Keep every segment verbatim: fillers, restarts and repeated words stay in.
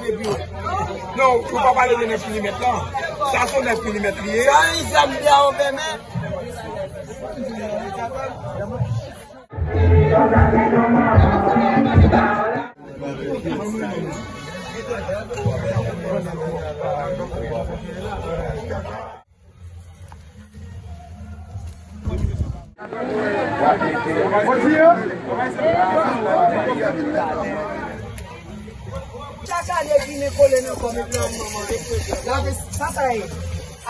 Epi, non, ou pa pale de nèf milimèt la. Sa se yon nèf milimèt li ye. Sa yon zam de a ouvè men. Chak ane vini kole nan kò m epi nan manman. Gade sa sa ye.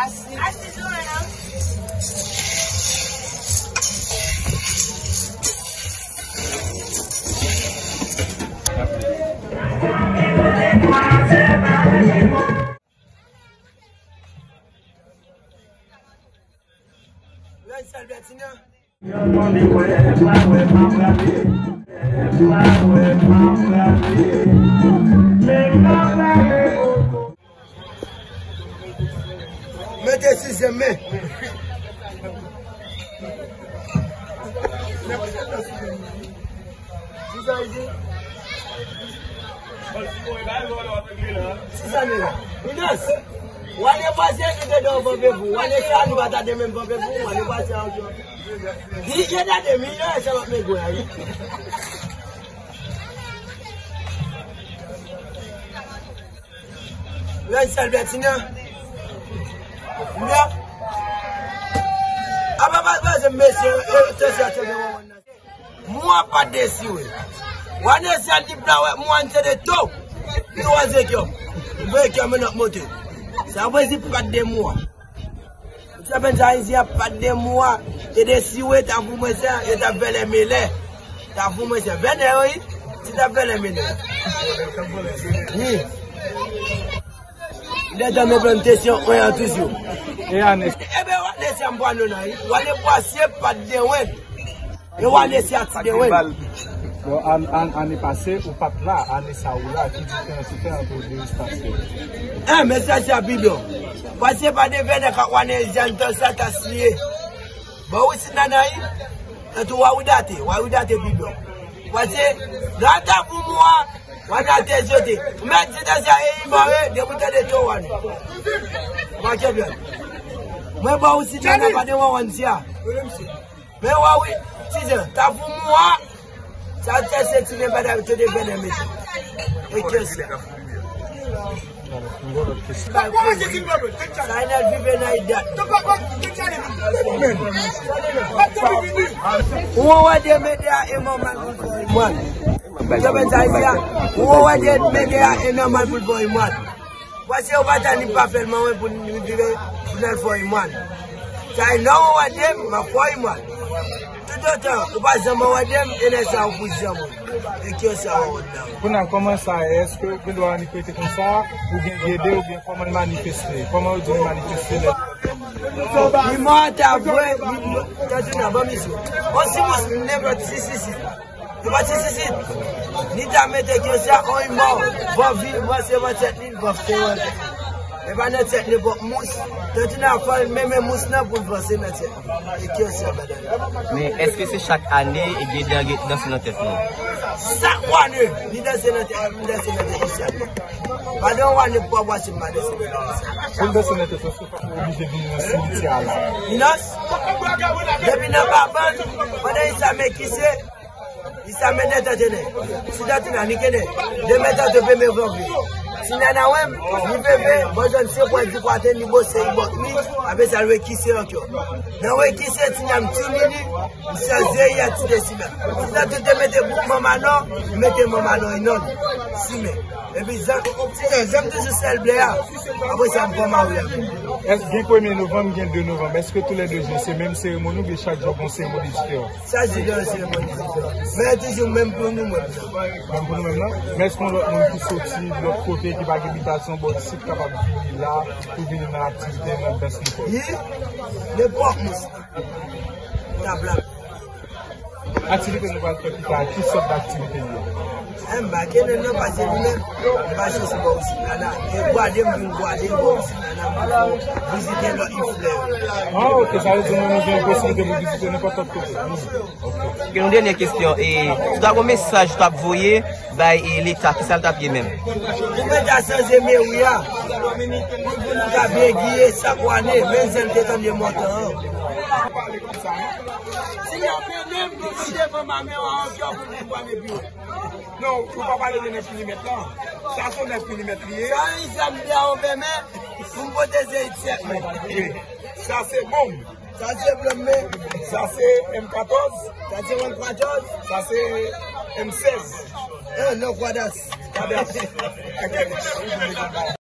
Asid. Asid Lorena. Rèd sèl Bètina. Mete sizyèm men. Sisa men la. Minas. Wane pase ki te dò vanpe pou. Wane sa nou pa tande menm vanpe pou. Wane pase ankò. Di je tande milyon sa w ap men gwe a wi. Rèn sèl Bètina. Mwen. Apa pa pase mesye. Te sa te gen. Mwa pa t desi wi. Wane sa li pla wè mwa n se de to. Li wè ze kyo. Ve kyo men ap monte. Sa vle di pa t de mwa. Sa pen sa izi a pa t de mwa. Te desi wi ta pou mwen sa yo ta vèlè melè. Ta pou mwen sa vèlè wi. Ti ta vèlè melè. Wi. Detan men plantesyon wen an toujou. E ane. Ebe wane sa m pwa nou nan wi. Wane pwasye pa t de wen. E wane se ati de wen. Bon, an, an, ane pase, ou pa t la, ane sa ou la, ki diferans ou fè ant ou de estasyon? An, mesaj sa pi byen. Pase pa de vènè ka wane jan tan sa ta siye. Bon, ou si nanay, an tou wa ou date, wa ou date pi byen. Pase, gata pou mwa, wane a te jete. Mèt se ta sa e imare, de pou tande to wane. Wa ke byen. Mwen ba ou si nanay pa de wan wan siya. Men w a wi, ti jan, ta pou mwa, sa te se ti men badab te de vènè mesi. E kès la. Sa e nèl vive nan idat. Ou wè de mede a e nòmal pou fè imwan. Ou wè de mede a e nòmal pou fè imwan. Pase ou pa ta ni pa fè l manwen pou n vire pou n al fò imwan. Sa e lè ou wè de m, m ap fò imwan. Toutotan ou pa janm wè de m, e lè sa ou pou janm wè. E kè sa ou wè nan. Kounye a, kòman sa ye? Èske ou gen dwa annik rete konsa? Ou gen gede, ou gen kòman l manifeste? Kòman yo di l manifeste lè? Imwan ta vre, tanti nan ban misye. On si mwen nenpòt si si si. Li pati sisit. Li ta mete kè sa, oy mò. Bon, vi, vanse nan tèt li, vanse nan tèt li. E pa nan tèt nenpòt mous. Tanti nan fò l menmen mous nan pou l vanse nan tèt li. E kè sa, madanm. Men èske se chak ane e gede a gen danse nan tèt nou? Chak ane, li danse nan tèt, li danse nan tèt li chak ane. Pandan yon ane, pwa pwa se pa danse nan tèt li. Pou l danse nan tèt ou, se pa ou oblije vin nan simityè a la. Minas, depi nan Babann, pandan Isa men kise, Isa men detan tene. Si dati nan ni kene. Demen tan te pe men vlòk li. Si nana wè m, ni pe ve, bon zòn se pwa di kwate ni bose i bòt ni, apre sa l wè kise ankò. Nan wè kise ti nyanm ti mini, m sanze y a ti desina. Si dati te mete gwoupman manò, mete manmanò inon. Simen. Epi zan, ti jan, janm toujou sèl blè a. Apre sa, m pran mari avè l. Èske gen premye novanm, gen de novanm? Èske toulède jou se menm seremoni oubyen chak jou gon seremoni diferan? Chak jou gen yon seremoni diferan. Men toujou menm pou nou menm nan. Menm pou nou menm nan? Men èske yon lòt moun ki soti lòt kote, ki pa gen bitasyon bò isit, kapab vini la pou vini nan aktivite nan dans nou fè? Wi, nenpòt moun. Tab la. Aktivite nou pral fè pita, ki sòt aktivite li ye? M pa gen nan nan pase li menm. M pa chèche bò Osinana. E gwade m vin gwade bò Osinana. M vizite lòt flè. Ah, ok, sa vle di nou, nou gen posiblite pou vizite nenpòt lòt kote. Ok, yon dènye kesyon. E, si w ta gon mesaj ou t ap voye bay e, Leta, ki sa l t ap ye menm? Pou Leta chanje meri a. Pou, pou nou ka byen giye chak ane, menm jan n te tann de montan an. Si y ap mennen m, nou devan mame an ankò pou nou pale pi wo. Non, ou pa pale de nèf milimèt lan. Sa se yon nèf milimèt li ye. Sa yon zam de a ou fèmen pou m pwoteje it sèt mèt. Wi. Sa se bonm. Sa se bonm, men. Sa se M katòz. Sa se M katòz. Sa se M sèz. Eh, non, kwadas. Kwadas. Ok.